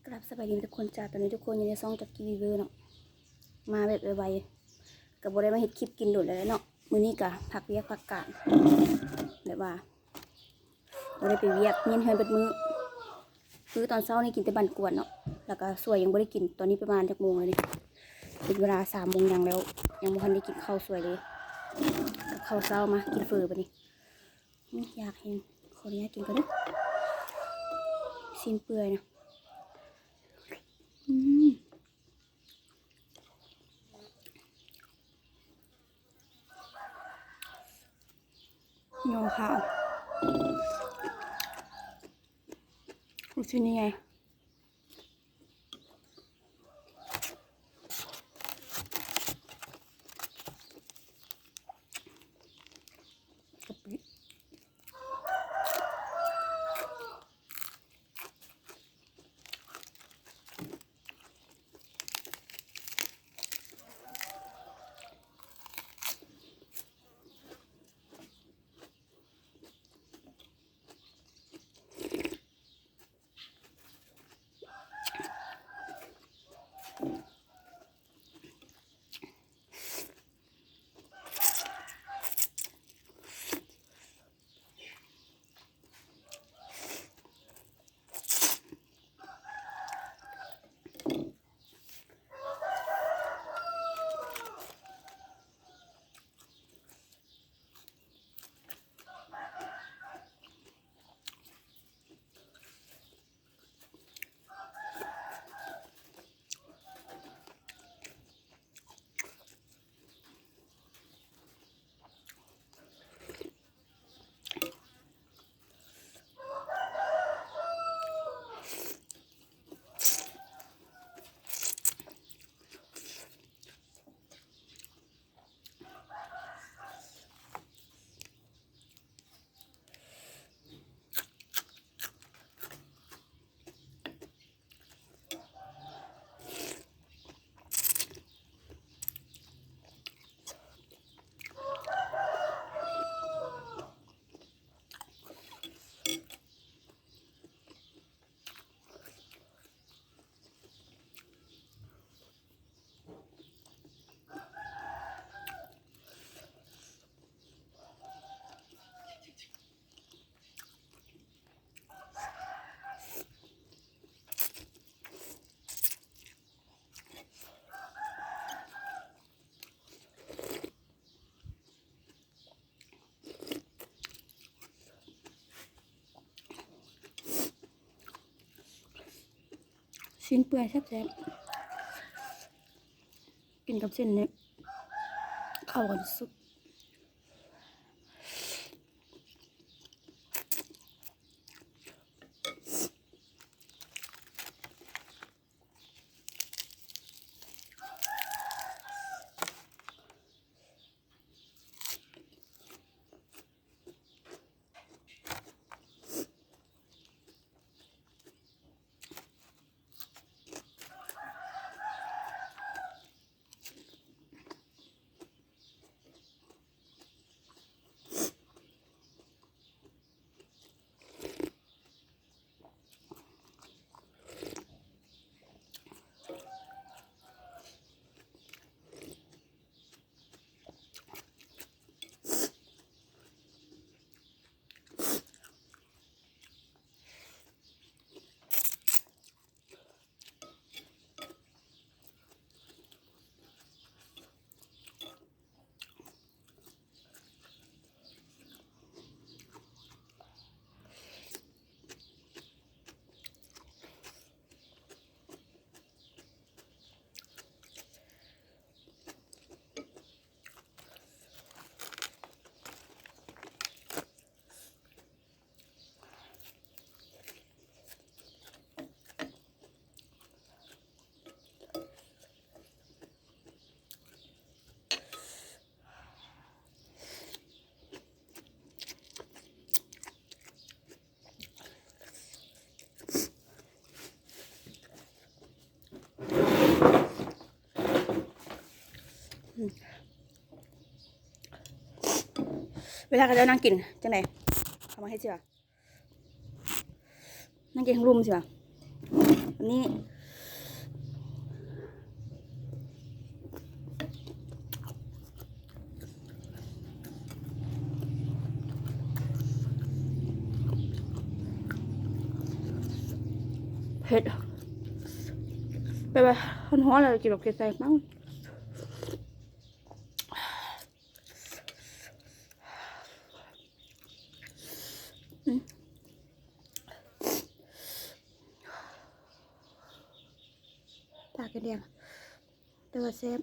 ກາບສະບາຍດີທຸກຄົນຈ້າ ຕອນນີ້ທຸກຄົນຢູ່ໃນຊ່ອງຈັກກີວີເວີເນາະ ມາແບບໄວໆ ກໍບໍ່ໄດ້ມາເຮັດຄລິບກິນດົນແລ້ວເນາະ ມື້ນີ້ກໍພັກວຽກພັກການ ແບບວ່າບໍ່ໄດ້ໄປວຽກ ມ້ຽນເຮືອນເບິດມື້ ຄືຕອນເຊົ້ານີ້ກິນແຕ່ບັນກວນເນາະ ແລ້ວກໍສວຍຍັງບໍ່ໄດ້ກິນ ຕອນນີ້ປະມານຈັກໂມງແລ້ວນີ້ ເປັນເວລາສາມໂມງຫຍັງແລ້ວ ຍັງບໍ່ທັນໄດ້ກິນເຂົ້າສວຍເລີຍ ກັບເຂົ້າເຊົ້າ ມາກິນເຝີບັດນີ້. ອືມ ຢາກແຮງ ຂໍອະນຸຍາດກິນກ່ອນເດີ ຊີ້ນເປື່ອຍນະ ອືມ ຍໍຂາວ ລູກຊີ້ນນີ້ໄງ ກະປິ. ຊີ້ນເປື່ອຍແຊບໆ ກິນກັບເສັ້ນນີ້ເຂົ້າກັນສຸດ. ເວລາເຂົາເຈົ້ານັ່ງກິນຈັ່ງໃດ? ເຂົາມາເຮັດຊິວ່າ ນັ່ງກິນທາງລຸ່ມຊິວ່າ. ນີ້ ເຜັດ ແບບວ່າຮ້ອນໆ ແລ້ວກິນບັກເຜັດໃສ່ ປັງ. ປາກກະດຽງ ແຕ່ວ່າແຊບ.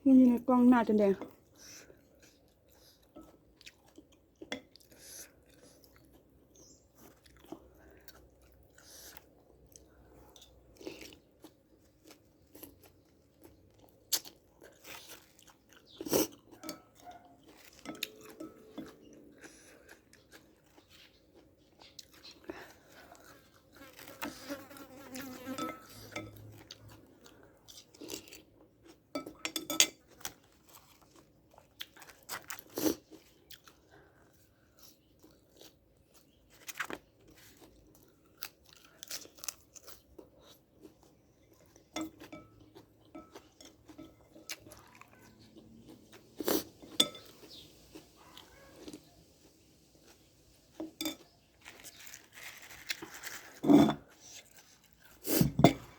ມັນຢູ່ໃນກ່ອງໜ້າຈົນແດງ.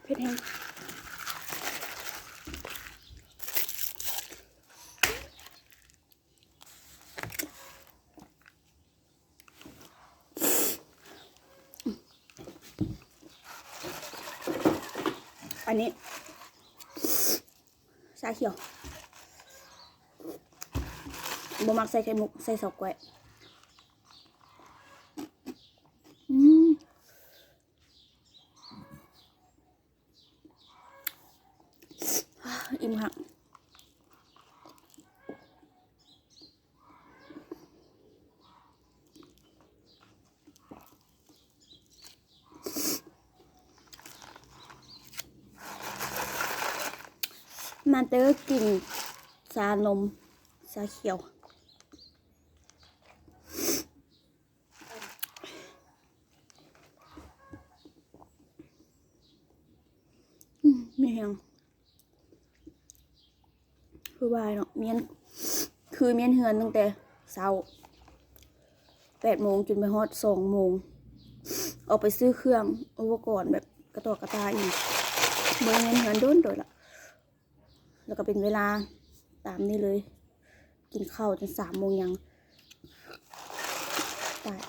ເຜັດແຮງ. ອັນນີ້ ຊາຂຽວ ບໍ່ມັກໃສ່ໄຂ່ມຸກ ໃສ່ເສາກ້ວຍ. ອືມ ອີ່ມຄັກ. ມາເດີກິນຊານົມ ຊາຂຽວ. ອີຫຍັງ ຄືວ່າເນາະ ມ້ຽນ ຄືມ້ຽນເຮືອນຕັ້ງແຕ່ເຊົ້າ ແປດໂມງ ຈົນໄປຮອດສອງໂມງ ອອກໄປຊື້ເຄື່ອງອຸປະກອນແບບກະຕໍກະຕ່າອີກ ບໍ່ໄດ້ມ້ຽນເຮືອນດົນໂດຍລະ ແລ້ວກໍເປັນເວລາຕາມນີ້ເລີຍ ກິນເຂົ້າຈົນສາມໂມງຍັງ ຕາຍ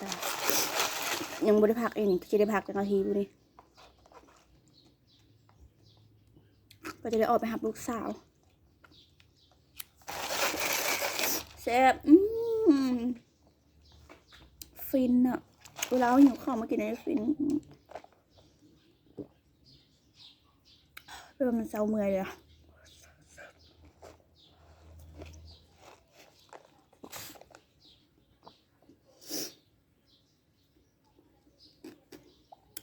ໆ ຍັງບໍ່ໄດ້ພັກເອງ ຊິໄດ້ພັກຈັກນາທີບຸນີ້ ກໍຈະໄດ້ອອກໄປຮັບລູກສາວ ແຊບ ອືມ ຟິນອະ ເວລາເຮົາຫິວເຂົ້າມາກິນອັນນີ້ ຟິນ ແບບວ່າມັນເຊົາເມື່ອຍເລີຍ ໂ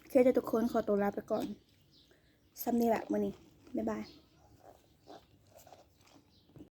ອເຄເດີ້ທຸກຄົນ ຂໍຕົວລາໄປກ່ອນ ສ່ຳນີ້ແຫຼະມື້ນີ້ ບາຍບາຍ.